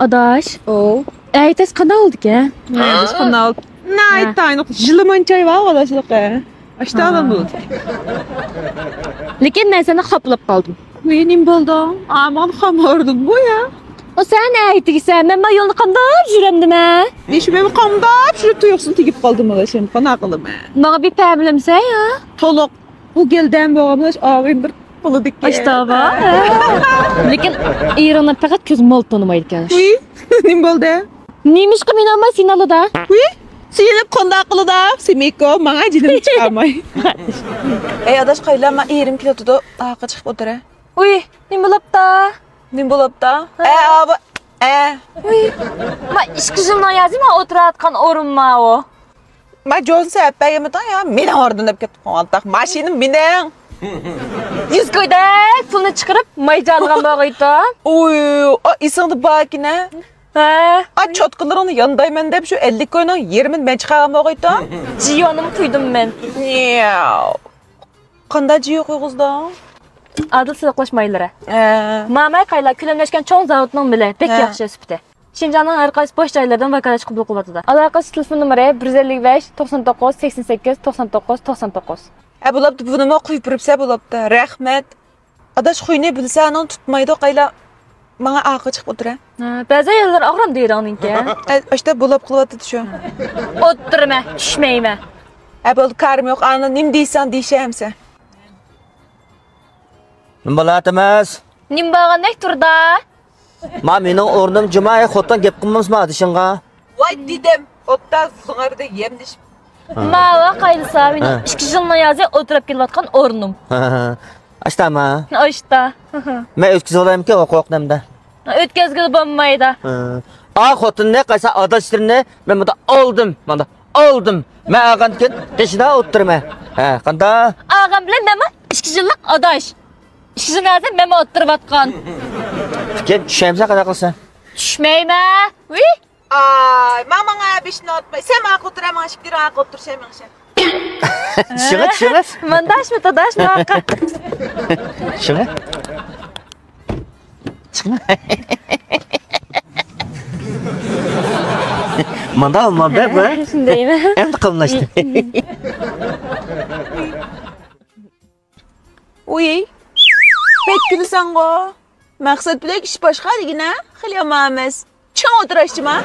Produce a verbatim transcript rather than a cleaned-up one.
ئاداش. ئو. ئەتەس قانداق بولدىكەن؟ ئەتەس قانداق بولدى؟ نايت تاينۇق يىلىمان چاي بار ئاداشلىق. ئاشتا ئادام بولدى. لېكىن مەن سەندىن خاپىلاپ قالدىم. ۋىي، نېمە بولدى؟ ئا، ماڭا خام ئۇردۇڭ بۇ يا. ئۇ سەن ئەيتىگىسەن، مەن ما يولنى قامداپ يۈرەمدىمە. نېشە مەن قامداپ يۈرۈپ تۇيۇقسىز تېگىپ قالدىم ئاداش، قانداق قىلىمەن؟ ماڭا بىر پەملىمسەن يا. تولۇق. بۇ گەلدەم بولغان ئاداش ئاغىم بىر بولىدىكەن. ئاشتابا. لېكىن ئېرىڭنى پەقەت كۆز مول تونۇمايدىكەن. ۋىي، نېمە بولدى؟ نېمىشقا مېنى ئالماي سېنى ئالىدا؟ ۋىي، سېنى قانداق قىلىدا؟ سېمىكو، ماڭا جېنىم چىقارماي. ئەي ئاداش، قايلا، ما ئېرىم كېلىۋاتىدۇ، ئارقا چىقىپ ئولتۇرە. ۋىي، نېمە بولاپتا؟ نېمە بولاپتا؟ ھە. ئە، ئاۋۇ، ئە. ۋىي، ما ئىككى يىلنىڭ يازى ما ئولتۇرۇۋاتقان ئورۇن ماۋۇ. ما جوزنى سەۋەب بەرگەنمىدىڭ يا؟ مېنىڭ ئورنۇم دەپ كەتتىڭ. ئالتاق ماشىنىم مېنىڭ. يۈز كويدەك پۇلنى چىقىرىپ ماي جالغان بولغىيتۇ. ئۇي، ئا، ئېسىڭدە باركىنە. ھە. ئا، چوتقىلىرىڭنى ياندايمەن دەپ شۇ ئەللىك كوينىڭ يېرىمىنى مەن چىقارغان بولغىيتۇ. جىيونۇمنى قۇيدۇم مەن. ياۋ. قانداق جىيو قويغۇزدۇڭ؟ ئادىل سىلىقلاش مايلىرى. ھە. ماماي قايلا كۆلەملەشكەن چوڭ زاۋۇتنىڭ مىلى. بەك ھە. ياخشى سۈپىتى. شىنجاڭنىڭ ھەر قايسى بوش جايلىرىدىن ۋاكالەتچى قوبۇل قىلىۋاتىدۇ. ئالاقىسى تېلېفون نومۇرى بىر يۈز ئەللىك بەش، توقسان توققۇز، سەكسەن سەككىز، توقسان توققۇز، توقسان توققۇز. ھە، بولاپتۇ، بۇنىمۇ قويۇپ بېرىپسە بولاپتۇ. رەھمەت. ئاداش خۇينى بىلسەڭ تۇتمايدۇ، قايلا. ماڭا ئارقا چىقىپ ئولتۇرە. ھە، بەزى يەرلىرى ئاغرام دېرىڭنىڭكى. ئە، ئاشتا بولاپ قىلىۋاتىدۇ شۇ. ئولتۇرمە، چۈشمەيمە. ھە، بولدى، كارىم يوق، ئانا نېمە دەيسەن دېيىشەمسەن. نېمە بولاتىمىز؟ نېمە بولغاندەك تۇردا؟ ما مېنىڭ ئورنۇم جۇما، ئەي خوتۇن گەپ قىلمامسىما ئادىشىڭغا؟ ۋاي دېدىم، ئوتتا زۇڭاردا يەملىشىپ. ماۋۇ قايلىسا، مېنىڭ ھە. ئىككى يىلنىڭ يازى ئولتۇرۇپ كېلىۋاتقان ئورنۇم. ھە، ھە. ئاشتاما؟ ئاشتا. مەن ئۆتكۈزۈۋالايمىكىن ھوقۇقنى ئەمدى؟ ئۆتكۈزگىلى بولمايدۇ. ھە. ئا خوتۇننى، قايسا ئاداشلىرىنى مەن مۇندا ئالدىم، مانا. ئالدىم. مەن ئالغاندىن كېيىن قېشىدا ئولتۇرىمەن. ھە، قانداق؟ ئالغان بىلەن مەنمۇ ئىككى يىللىق ئاداش. ئىككى يىل ھازىر مەنمۇ ئولتۇرۇۋاتقان. ئۇكام، چۈشەمسەن قانداق قىلسا؟ چۈشمەيمەن. ۋىي. ئاي، ماڭ، ماڭا بېشىمنى ئاتماي. سەن ماڭا ئولتۇر، ماڭا ئىككى يىل ئاقا ئولتۇر، سەن ماڭا شەپ. شۇڭا، شۇڭا. مانداشمۇ، تاداشمۇ ئاقا. شۇڭا. مانداق ئالما بەر بۇ. شۇندايمۇ؟ ئەمدى قاملاشتى. ئۇي. بەك كۈلىسەڭغۇ. مەقسەت بىلەن ئىش باشقا دېگىنە. خېلى يامان ئەمەس. چىڭ ئولتۇراشچىما.